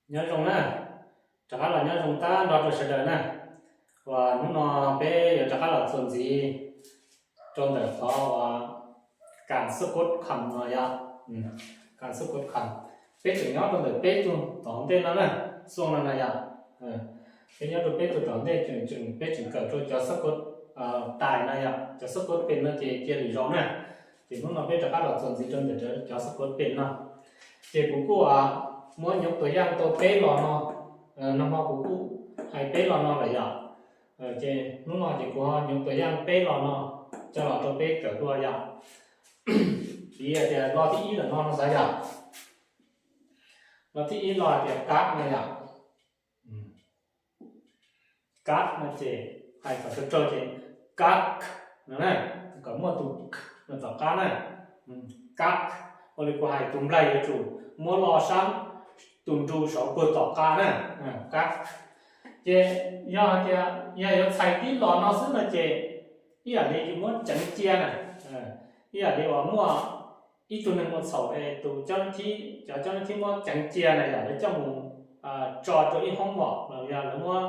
Nyob zoo na, rov qab los nyob zoo tag nrho rau sawv daws na. Uas hnub no peb yuav rov qab los txuas ntxiv rau ntawm qhov uas kas xub kod kham no yom. Kas xub kod kham, peb tseem nyob rau ntawm peb tug tom ntej no na, xuaj no na yom. Peb nyob rau peb tug tom ntej, peb tseem kawm rau cov xub kod tais no yom, cov xub kod pem no ces cia lwm zaus na. Ces hnub no peb rov qab los txuas ntxiv rau ntawm cov xub kod pem no. Ces kuv kuj muab nyob tus yaj tau peb los no, nag hmo kuv kuj hais peb los no lawm yom. Ces hnub no ces kuv ho nyob tus yaj peb los no coj los rau peb kawm dua yom. Piv hais tias lo thib ib ntawm no no xav yom. Lo thib ib lo hais tias kab no yom. Kab no ces hais kom tau raug ces kab no na, kom muaj tus k no tom qab na. Kab, ua li kuv hais tus nplaig yuav tsum muab lo sab tus nru saud puag tom qab na, kab. Ces yog hais tias yog yuav txhais tib los no xwb no ces ib yam li yus muab ceev cia na, ib yam li uas muaj ib tug neeg ua txhaum es tus cov cov nab thib muab ceev cia na yom, lawv coj mus tso rau ib hoob mom los yog lawv muab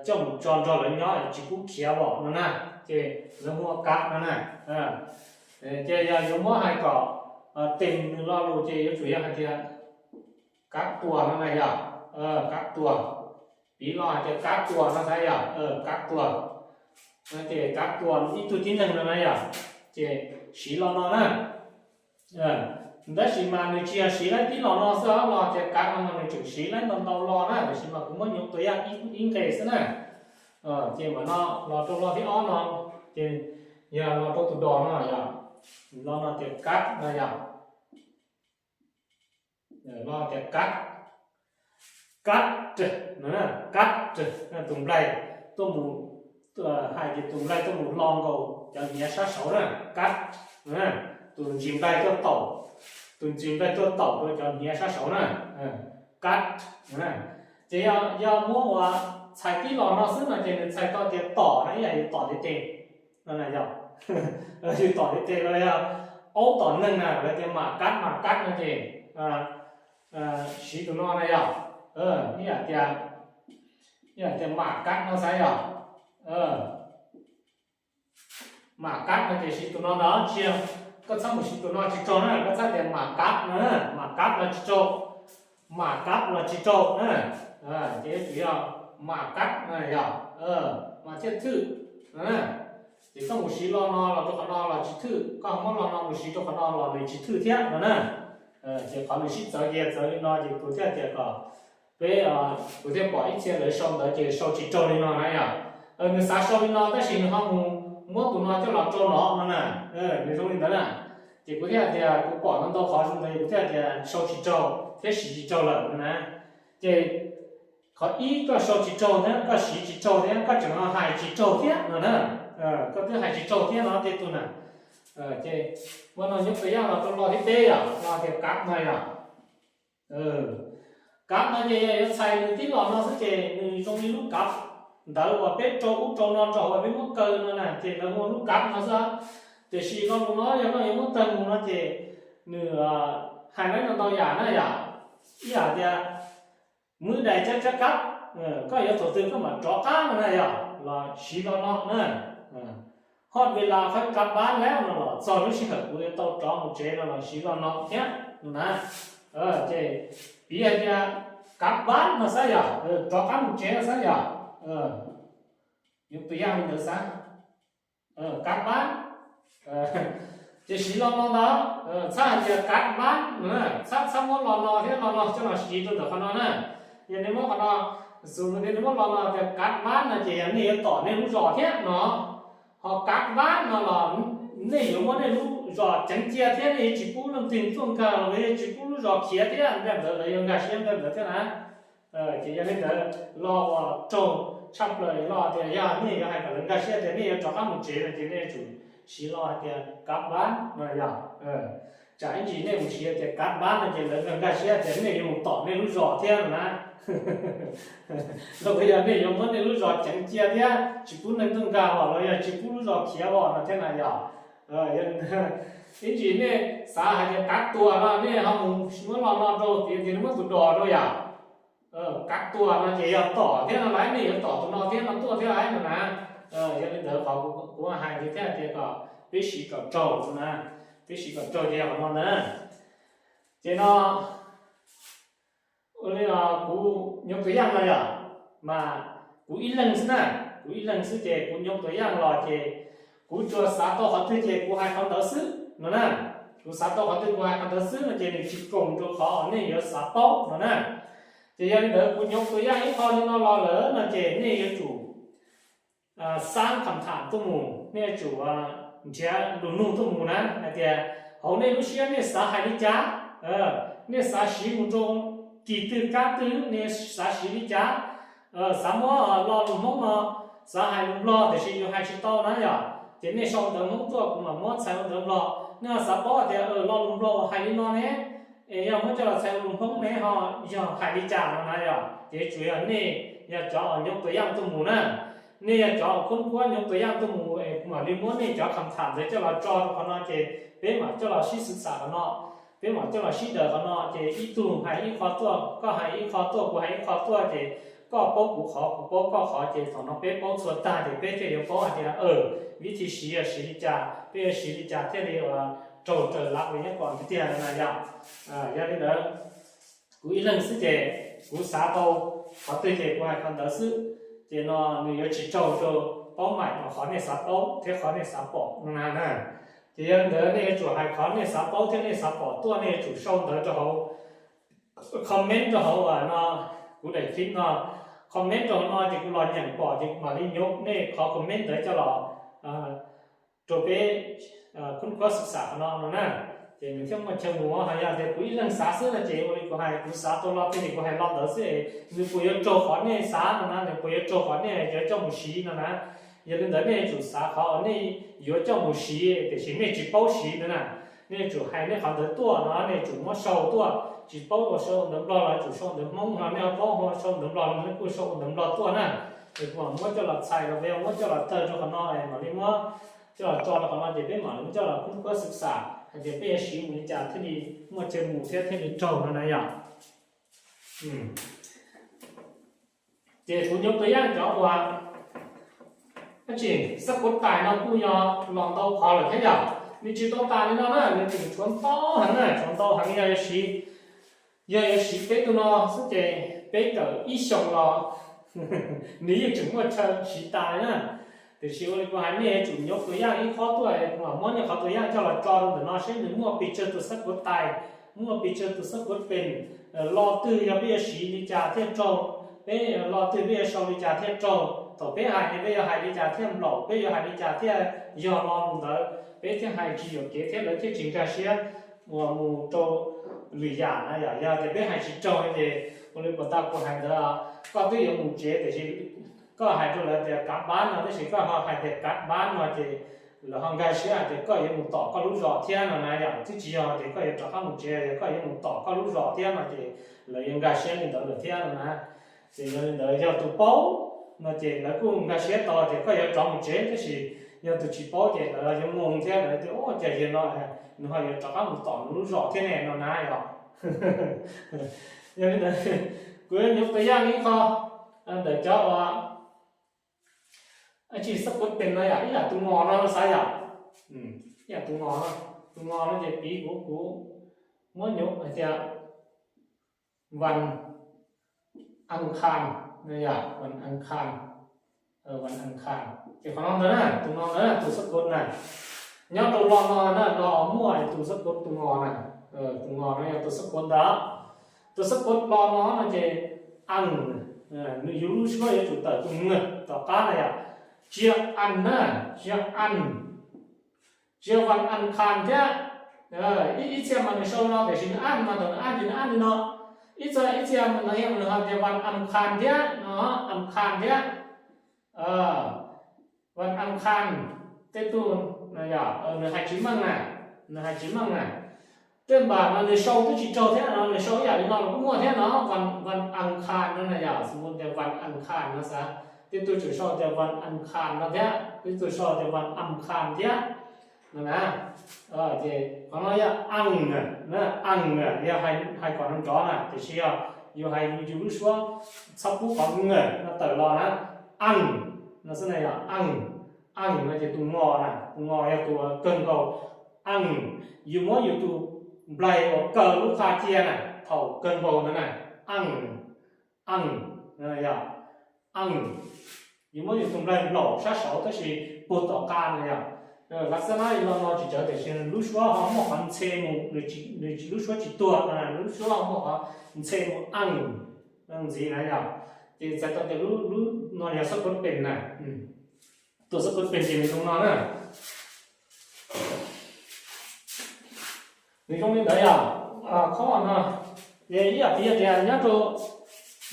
coj mus tso nrog lawv nyob tsis pub khiav los no na, ces lawv hu ua kab no na. Ces yog yuav muab hais kom tes nws lo lus ces yuav tsum yog hais tias kab tuag no na yom, kab tuag. Piv lo hais tias kab tuag no xav yom, kab tuag. Ces kab tuag ib tug tib neeg no na yom, ces siv lo no na. Tab sis mas nws tsis yog siv laib tib los no xwb, lo tias kab no mas nws tseem siv laib ntau ntau lo na, tiam sis mas kuv muab nyuam tus yaj ib nqe xwb na. Ces mam no los rau lo thib ob no, ces yog los rau tus dos no yom, lo no tias kab no yom. Lo tias kab, kab, kab, tus nplaig tuaj mus, hais tias tus nplaig tuaj mus lo nkaus cov hniav sab saud na, kab, tus ntsis nplaig tuaj taum, tus ntsis nplaig tuaj taum rau cov hniav sab saud na, kab. Ces yog muab ua txhais tib los no xwb no ces nws txhais tau tias tom na, ib yam yus tom ntiv tes no na yom, yus tom ntiv tes los yog aub tom neeg na, lawv tias mam kab mam kab no ces siv tus no na yom, ib yam tias, ib yam tias mam kab no xav yom. Mam kab no ces siv tus no ntag, tsis yog, koj txhob mus siv tus no tsis raug na, koj txhob tias mam kab no, mam kab no tsis raug, mam kab no tsis raug na, ces yuav tsum yog mam kab no yog, mam thiaj thwj. Ces koj mus siv lo no los rau qhov no los tsis thwj, koj muab lo no mus siv rau qhov no los nws tsis thwj thiab no na. Ces qhov nws sib txawv ces txawv li no ces kuv thiaj tias kom peb, kuv thiaj pom ib txhia lawv sau ntawv ces sau tsis raug li no na yom. Nws xav sau li no tab sis nws ho mus muab tus no coj los rau no no na, nws zoo li ntawd na. Ces kuv thiaj tias kuv pom ntau ntau qhov zoo ntawd kuv thiaj tias sau tsis raug thiab siv tsis raug lawm no na. Ces qhov ib koj sau tsis raug thiab koj siv tsis raug thiab koj tseem hais tsis raug thiab no na. Koj twb hais tsis raug thiab no tej tug na. Ces muab no nyob tus yaj los rau lo thib peb yom, lo tias kab no yom. Kab no ces yog yuav txhais nws tib los no xwb ces nws zoo li lub kab ntawv uas peb rau ub rau no rau hauv peb muab kaw no na ces lawv hu lub kab no xwb. Tiam sis lo lus no yog koj yuav muab tawg mus no ces nws hais laib ntau ntau yam na yom. Ib yam tias muab dais cab cab kab, koj yuav thaum twg koj mam rov qab no na yom, los siv lo no na. Hot vela qhab kab npab lawm no los txog lub sij hawm kuv yuav tau rov mus tsev no los siv lo no thiab no na. Ces piv hais tias kab npab no xab yom, rov qab mus tsev no xab yom. Yuav tus yaj li ntawd xab, kab npab. Ces siv lo no ntag, txhab hais tias kab npab, txhab txhab muab lo no thiab lo no coj los siv rau ntawm qhov no na. Yog nej muab qhov no, xus nej muab lo no tias kab npab no ces yog nej yuav tom nej lub zos thiab no. Ho kab npab no los nej yuav muab nej lub zos ceev cia thiab nej yuav tsis pub leej twg tuaj nkag los yog tsis pub lub zos khiav thiab, npaj ntawd lawv yuav nkag siab npaj ntawd thiab na. Ces yog li ntawd lo uas raug tshaj plaws lo tias yog nej yuav hais kom lawv nkag siab tias nej yuav rov qab mus tsev no ces nej yuav tsum siv lo hais tias kab npab no yog. Tsam ib ntsis nej mus siv tias kab npab no ces lawv nkag siab tias nej yuav mus tom nej lub zos thiab no na. Los yog nej yuav muab nej lub zos ceev cia thiab tsis pub neeg tuaj nkag os los yog tsis pub lub zos khiav os no thiab na yog. Ib ntsis nej xav hais tias kab tuag no nej ho mus muab lo no rau tias tias nej muab tus dos rau yom. kav tuam no ces yog tom thiab no lawm, nej yuav tom tus no thiab no tuaj thiab lawm no na. Yog li ntawd qhov kuv hais li thiab tias kom peb siv kom raug no na, peb siv kom raug ces yog qhov no ntag. Ces no ua li kuv nyob tus yaj no yog, mas kuv ib leeg xwb na, kuv ib leeg xwb ces kuv nyob tus yaj los ces kuv tsuas xav tau qhov twg ces kuv hais qhov ntawd xwb no na. Kuv xav tau qhov twg kuv hais qhov ntawd xwb no ces nws tsis koom rau qhov nej yuav xav paub no na. Ces yog li ntawd kuv nyob tus yaj ib qho li no los lawm no ces nej yuav tsum xaab kham tham tuaj mus, nej yuav tsum nrhiav lus nug tuaj mus na hais tias hauv nej lub siab nej xav hais li cas, nej xav siv mus rau kis twg kab twg, nej xav siv li cas, xav muab lo lus Hmoob no xav hais lus Nplog tiam sis yus hais tsis tau na yog, ces nej sau ntawv Hmoob tuaj kuv mam muab txhais ua ntawv Nplog. Nej ho xav paub hais tias lo lus Nplog uas hais li no ne, es yog muab coj los txhais ua lus Hmoob ne ho yog hais li cas no na yog, ces tsuas yog nej yog cov uas nyob tus yaj tuaj mus na. Nej yog cov uas khub khuab nyob tus yaj tuaj mus es kuv mam li muab nej cov kham tham ntawd coj los tso rau qhov no ces peb mam coj los sib xwv xam qhov no, peb mam coj los sib daws qhov no ces ib tug hais ib qho tuaj, koj hais ib qho tuaj, kuv hais ib qho tuaj ces koj paub kuv qhov kuv paub koj qhov ces thaum no peb paub txhua tag ces peb thiaj yuav paub hais tias vib thi siv yog siv li cas, peb yuav siv li cas thiaj li raug raws lav uas nyob kom tiag tiag no na yog. Yog li ntawd kuv ib leeg xwb ces kuv xav tau qhov twg ces kuv hais qhov ntawd xwb. Ces no nws yuav tsis raug rau paub maim rau qhov nej xav paub thiab qhov nej xav pom no na na. Ces yog li ntawd nej yuav tsum hais qhov nej xav paub thiab nej xav pom tuaj, nej yuav tsum sau ntawv rau hauv comment rau hauv no, kuv daim clip no comment rau hauv no ces kuv los nyeem pom ces kuv mam li nyob nej qhov comment ntawd coj los rau peb khub khuab xwm xam qhov no no na. Ces nws thiaj muaj chaw mus. Ho yog tias kuv ib leeg xav xwb no ces ua li kuv hais, kuv xav tau lo twg ces kuv hais lo ntawd xwb. Nws puas yuav raug qhov nej xav no na, nws puas yuav raug qhov nej yuav coj mus siv no na. Yog li ntawd nej yuav tsum xav qhov uas nej yuav coj mus siv tiam sis nej tsis paub siv ntawd na. Nej yuav tsum hais nej qhov ntawd tuaj no, nej yuav tsum muab sau tuaj. Tsis paub ua sau ua ntawv Nplog los yuav tsum sau ua ntawv Hmoob, ho nej ho paub sau ua ntawv Nplog los nej kuj sau ua ntawv Nplog tuaj na. Es kuv mam muab coj los txhais los, kuv yuav muab coj los tawg rau qhov no, mam li muab coj los tso rau qhov no ces peb mam li muab coj los khub khuab xwm xam hais tias peb yuav siv mus li cas thiaj li muaj chaw mus thiab thiaj li raug no na yom. Ces kuv nyob tus yaj cov uas dab tsi xab kuv tais no kuj yog los ntau qhov lawm thiab yom. Nws tsis tau tas li no na, nws tseem tshuav ntau heev na, tshuav ntau heev. Yog yuav siv, yog yuav siv peb tug no xwb ces peb kawm ib xyoos los nws yeej tseem muaj chaw siv tas li na. Tiam sis ua li kuv hais, nej yuav tsum nyob tus yaj ib qho tuaj, kuv mam muab nej qhov tus yaj coj los tso rau ntawm no seb nws muaj pes tsawg tus xab kuv tais, muaj pes tsawg tus xab kuv pes, lo twg yog peb yuav siv li cas thiaj raug, peb lo twg peb yuav sau li cas thiaj raug, thaum peb hais ne peb yuav hais li cas thiaj nplaum, peb yuav hais li cas thiaj yog lo lus ntawd, peb thiaj hais tsis yuam kev thiab lawv thiaj tsis nkag siab uas mus rau lwm yam na yom. Yog tias peb hais tsis raug ces ua li puas tau kuv hais ntawd, koj twb yuav mus tsev tiam sis koj hais rau lawv tias kav npab no tab sis koj ho hais tias kav npab no ces lawv ho nkag siab hais tias koj yuav mus tom koj lub zos thiab no na yom. Twb tsis yog tias koj yuav rov qab mus tsev, yog koj yuav mus tom koj lub zos thiab no ces lawv yuav nkag siab li ntawd lawm thiab no na. Ces yog li ntawd yog tus paub no ces lawv kuj nkag siab tau tias koj yuav rov mus tsev, tab sis yog tus tsis paub ces lawv yuav moo thiab lawv tias ua cas yawg no nws ho yuav rov qab mus tom nws lub zos thiab ne no na yom. Yog li ntawd kuv yuav nyob tus yaj ib qho ntawm cov uas dab tsi xab kuv tes no yom, ib yam tus ngos no xav yom. Ib yam tus ngos no, tus ngos no ces piv kuv, kuv muab nyob hais tias vas as khas no yom, vas as khas, vas as khas. Ces qhov no ntawd na, tus no ntawd na, tus xab kuv na, nyob rau lo no na, lo muaj tus xab kuv tus ngos na, tus ngos no yog tus xab kuv ntawd. Tus xab kuv lo no no ces as, nws yus lub suab yuav tsum tawm tus ng tom qab na yom. Tsia as na, tsia as, tsia vas as khas thiab. Ib txhia mas nws sau no tiam sis nws as mas thaum nws as ces nws as li no. Ib txhia, ib txhia mas nws nws hais tias vas as khas thiab no, as khas thiab. Vas as khas, tej tug nws hais tsis meej na, nws hais tsis meej na. Tej npam no nws sau twb tsis raug thiab no, nws sau ib yam li no los kuj muaj thiab no, vas as khas no na yom, xws li tias vas as khas no xav, tej tug tseem sau tias vas as khas no thiab, tej tug sau tias vas as khas thiab no na. Ces qhov no yog as, as yog hais kom nrov na, tiam sis yog Yus hais yus lub suab txhob pub qhov ng no tawm los na, aaj no xwb na yog aaj. Aaj no ces tus ngo na, tus ngo yog tus kawg nkaus. Aaj, yus muab yus tus nplaig uas kaw lub qhaj cia na, thaum kawg nkaus ntawd na, aaj, aaj, yog aaj. Yus muab yus tus nplaig nplaum sab saud tab sis puag tom qab na yog. Lav xab nab li no no tsis tsawg tiam sis lub suab ho muaj qhov ntxhe mus, nws lub suab tsis tuag, lub suab ho muaj qhov ntxhe mus aaj ntxiv na yog. Ces txhais tau tias lub no yog xab pab pes na. Tus xab pab pes ces nws zoo no na. Nws zoo li ntawd yog, qhov no, ces ib yam tias nyob rau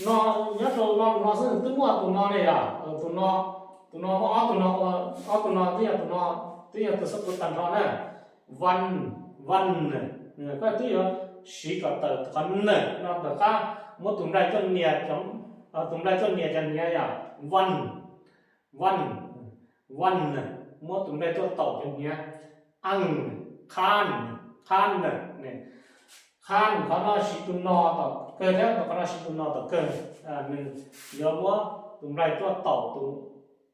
no, nyob rau lo lus no xwb nws twb muaj tus no ne yog, tus no, tus no muaj ob tug no, ob tug no twb yog tus no, twb yog tus xab pab tag nrho na. Van, van, koj twb yuav siv kom tawm qhov n no tom qab, muab tus nplaig tuaj nias, tus nplaig tuaj nias cov hniav yog van, van, van, muab tus nplaig tuaj taum cov hniav. Aaj, khan, khan, khan, qhov no siv tus no tom kawg thiab qhov no siv tus no tom kawg. Nws yuav muab tus nplaig tuaj taum tus,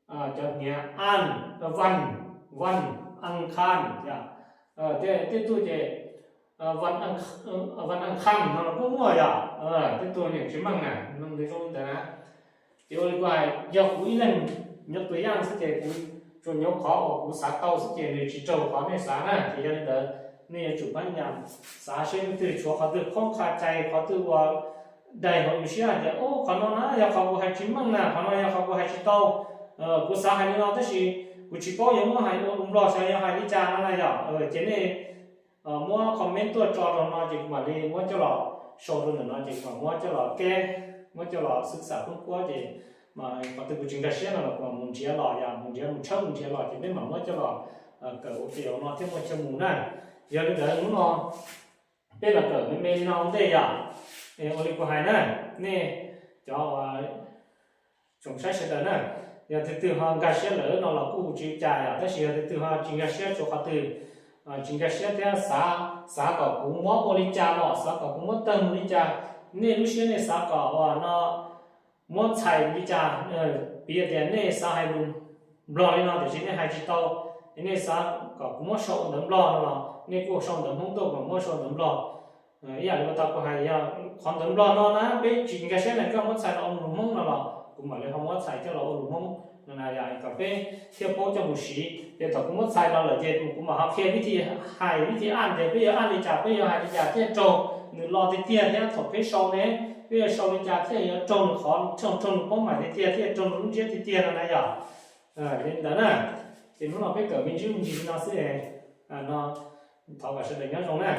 cov hniav. Aaj, van, van, aaj khan yog. Tej tug ces van aaj khan no los kuj muaj yog. Tej tug niam tsis meej na, nws zoo li ntawd na. Ces ua li kuv hais, yog kuv ib leeg nyob tus yaj xwb ces kuv tsuas nyob qhov uas kuv xav tau xwb ces nws tsis raug qhov nej xav na. Ces yog li ntawd, nej yuav tsum pab nyas xav seb leej twg tshuav qhov twg qhoob qha cai, qhov twg ua daig hauv yus siab hais tias, qhov no na yog qhov kuv hais tsis meej na, qhov no yog qhov kuv hais tsis tau, kuv xav hais li no tab sis kuv tsis paub yuav muab hais ua lus Nplog xyov yuav hais li cas no na yog. Ces nej muab comment tuaj tso rau no ces kuv mam li muab coj los sau rau ntawm no ces kuv mam muab coj los keb, muab coj los xwb xam poob kuab ces qhov twg kuv tsis nkag siab no los kuv mam mus nrhiav los, yog mus nrhiav mus tshawb mus nrhiav los ces peb mam muab coj los kawm ua ke hauv no thiab muaj chaw mus na. Yog li ntawd hnub no peb los kawm me me li no ua ntej yog. Ua li kuv hais na, nej cov tsoom saib sawv daws na, yog tus twg ho nkag siab lawm no los kuj tsis ua cas yog, tab sis yog tus twg ho tsis nkag siab tshuav qhov twg, tsis nkag siab thiab xav, xav kom kuv muab ua li cas los xav kom kuv muab tawg mus li cas, nej lub siab nej xav kom ua no muab txhais li cas, piv tias nej xav hais lus Nplog li no tiam sis nej hais tsis tau, es nej xav kom kuv muab sau ua ntawv Nplog no los nej kuj sau ntawv Hmoob tuaj kuv muab sau ntawv Nplog. Ib yam li uas tau kuv hais yog qhov ntawv Nplog no na peb tsis nkag siab na, koj muab txhais los ua lus Hmoob no los kuv mam li ho muab txhais coj los ua lus Hmoob no na yog kom peb thiaj paub coj mus siv. Ces thaum kuv muab txhais los lawm ces kuv mam ho qhia vib thi hais vib thi aj tias peb yuav aj li cas peb yuav hais li cas thiaj raug nws lo tiag tiag thiab thaum peb sau ne peb yuav sau li cas thiaj yuav raug nws qhov, raug nws paub mais tiag tiag thiaj raug nws lub ntsiab tiag tiag no na yog. Li ntawd na, ces hnub no peb kawm me ntsis me ntsis li no xwb no, thov kom sawv daws nyob zoo na.